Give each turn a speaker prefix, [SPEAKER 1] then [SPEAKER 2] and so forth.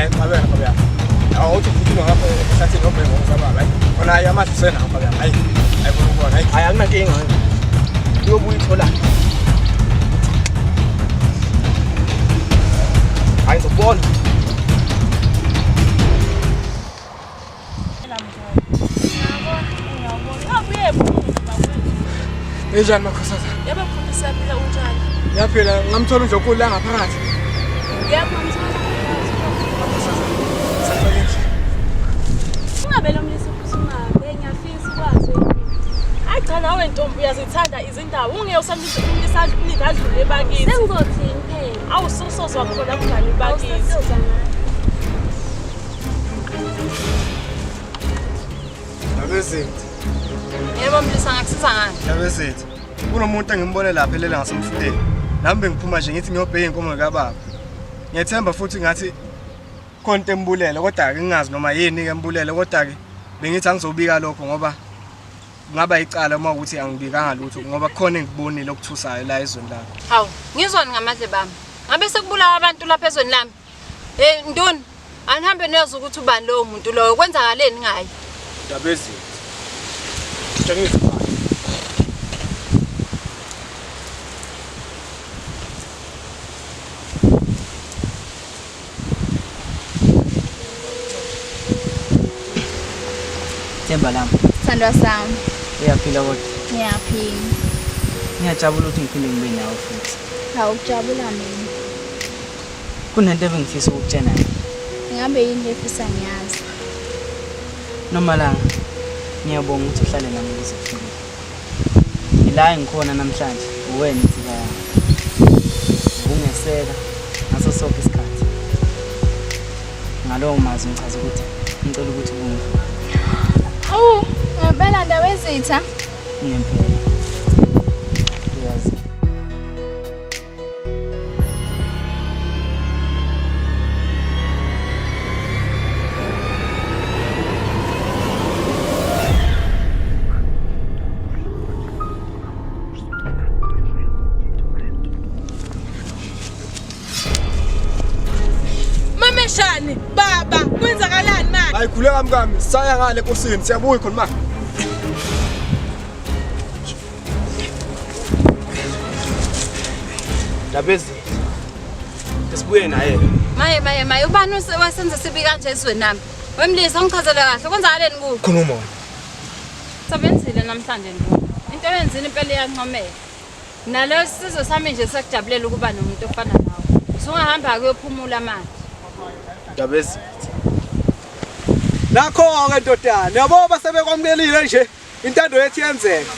[SPEAKER 1] Hayi qabela nkabi yami. Awuthi uphuthume ngapha ehlathini ngobheka ngomzababa hayi. Khona hayi amandla usenawo nkabi yami. Hayi. Hayi khona ukubona hayi.
[SPEAKER 2] Hayi akunankinga manje. Uyobuya itholana. Hayi ngizokubona.
[SPEAKER 1] Enjani makhosazana?
[SPEAKER 3] Yebo mfundisi siyaphila unjani?
[SPEAKER 1] Ngiyaphila, ngamthola uNdlonkulu la ngaphakathi.
[SPEAKER 3] Yebo ngamthola.
[SPEAKER 1] Makhosazana, sacela nje.
[SPEAKER 3] Ungabe lo mlisa uphuthumayo, ngiyafisa ukwazi. Hayi cha nawe ntombi uyazithanda izindawo. Ungeke usamlisa umlisa umlindi adlule bakithi.
[SPEAKER 4] Sengizothini phela?
[SPEAKER 3] Awu usuzozwa khona mngani bakithi.
[SPEAKER 4] Awusasozwa ngayo.
[SPEAKER 1] Ndabezitha.
[SPEAKER 5] Yebo mlisa ngakusiza ngani?
[SPEAKER 1] Ndabezitha. Kunomuntu engimbone lapha elele ngasemfuleni. Nami bengiphuma nje ngithi ngiyobheka inkomo kababa. Ngiyethemba futhi ngathi khona into embulele kodwa ke ngingazi noma yini ke embulele kodwa ke bengithi angizobika lokho ngoba kungaba icala uma ukuthi angibikanga lutho ngoba kukhona engikubonile okuthusayo la ezweni lakho.
[SPEAKER 5] Hawu, ngizwani ngamadlebe ami? Ngabe sekubulawa abantu lapha ezweni lami? Hey Nduna, anihambe niyozwa ukuthi ubani lowo muntu loyo, kwenzakaleni ngaye?
[SPEAKER 2] Ndabezitha. Tshengisa imali.
[SPEAKER 6] Themba lami.
[SPEAKER 7] Sithandwa sami.
[SPEAKER 6] Uyaphila kodwa?
[SPEAKER 7] Ngiyaphila.
[SPEAKER 6] Ngiyajabula ukuthi ngiphinde ngibe nawe futhi.
[SPEAKER 7] Hawu kujabula mina.
[SPEAKER 6] Kunento ebengifisa ukukutshena yona.
[SPEAKER 7] Ingabe yini lefisa ngiyazi?
[SPEAKER 6] Nomalanga, ngiyabonga ukuthi uhlale nami kuze kufike. Ila engikhona namhlanje, uwena insika yami. Ubungeseka ngaso sonke isikhathi. Ngalowo mazwi ngichaza ukuthi ngicela ukuthi ubungivume.
[SPEAKER 7] Hawu, ngempela Ndabezitha.
[SPEAKER 6] Ngempela. Uyazi.
[SPEAKER 3] Mameshani, baba, kwenzakalani manje?
[SPEAKER 1] Hayi khuleka mkami, saya ngale enkosini, siyabuya khona manje.
[SPEAKER 2] Ndabezitha. Sibuye naye.
[SPEAKER 5] Maye maye maye ubani wasenza sibi kanje ezweni nami? Wemlisa ungichazele kahle kwenzakaleni kuwe?
[SPEAKER 2] Khuluma wena.
[SPEAKER 5] Sebenzile namhlanje Nduna. Into oyenzile impela iyancomeka. Nalo sizwe sami nje sakujabulela ukuba nomuntu ofana nawe. Usungahamba kuyophumula manje.
[SPEAKER 2] Ndabezitha.
[SPEAKER 8] Nakho-ke ndodana, yabo basebekwamkelile nje. Intando yethu yenzeka.